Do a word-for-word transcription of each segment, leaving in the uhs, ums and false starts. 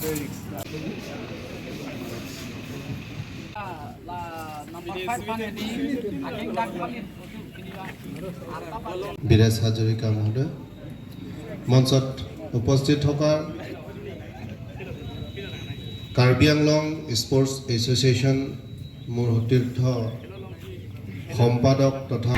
La number five pan ini, akhir dak pan ini. Viresh হাজৰিকা মহোদয়, মঞ্চত উপস্থিত থকা কাৰ্বি আংলং স্পৰ্টছ এছ'চিয়েশ্যন মুৰসতীৰ্থ সম্পাদক তথা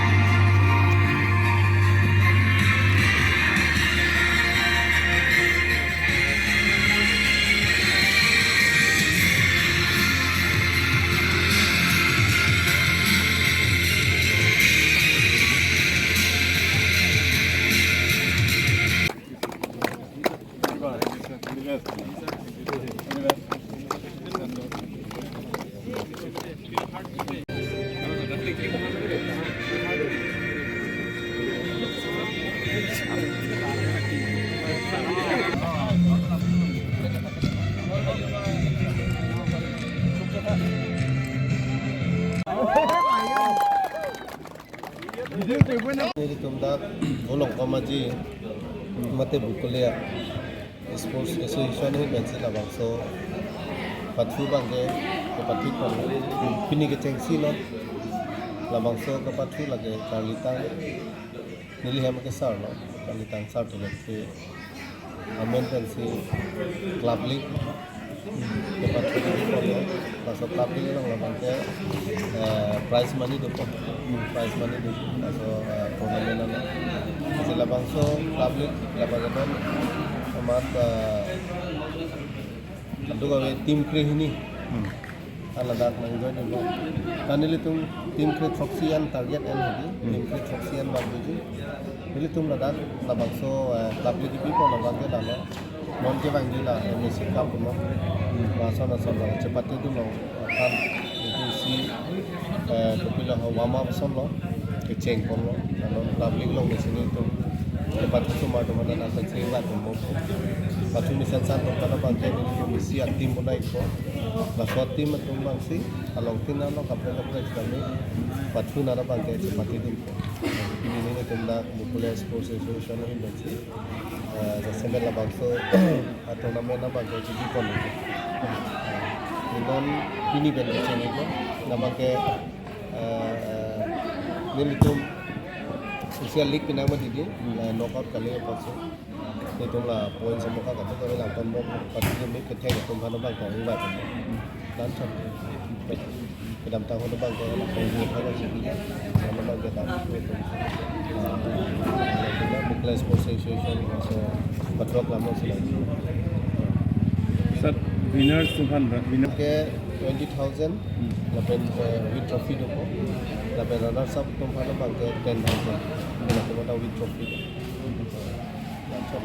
Nelitum dak Volongkom Aji mate Bokolia Sports Association ahin pensi labangso pathu abangke, kepathu pon, pini kechengsi lo, labangso kepathu lake charlitang, neli hem ke sar lo, charlitang sar tu lake amen pensi club league kepathu pon lo, laso club league along labangke, eh, prize money do, prize money do, laso, eh, tournament ano. Lasi labangso club league labangke non amat, eh, aduk ave team krehini. Hmm. Ladak nang join lo. Tan nelitum team kre throksi an target an hedi. Hmm. Team kre throksi an bang buji. Nelitum ladak labangso, eh, club league kepi pon labangke lalo. Non kevangji la M A C Cup lo. Hmm. Lason ason lo chepatedun lo. Tan nelitum si, eh, kopilo ho warm up ason lo. Kecheng pon lo. Lanon club league along mesi nelitum kepathu osomar atum aphan nangkachingvai pon bom. Pathu mesen san atum aphan abangke nelitum isi a-team bonai ikpo. Laso a-team atum abangsi along tin along kaprek kaprek kami pathu nara abangke chepatedun. Pini nelitum dak Bokolia Sports Association ahin pensi, eh, jasemet labangso a-tournament abangke kebi pon. Inon pini pen kecheng iklo, labangke, eh, nelitum isi a-league pinang mati di, hmm, la knockout kali apotsi. Nelitum la points amoka katu kami langpon bom, pati kami kethek atum aphan abangke ingvai pon. Dan chot. Kedamtang ahut abangke, la points amoka kami sigi. Lapen abangke ta, ah, Bokolia Sports Association, laso pathu aklam along si lang. Sir, winners atum aphan, winner ke twenty thousand, hmm, lapen, eh, with trophy dopo. Lapen runners up atum aphan abangke ten thousand. Lapen with trophy do. Dan chot.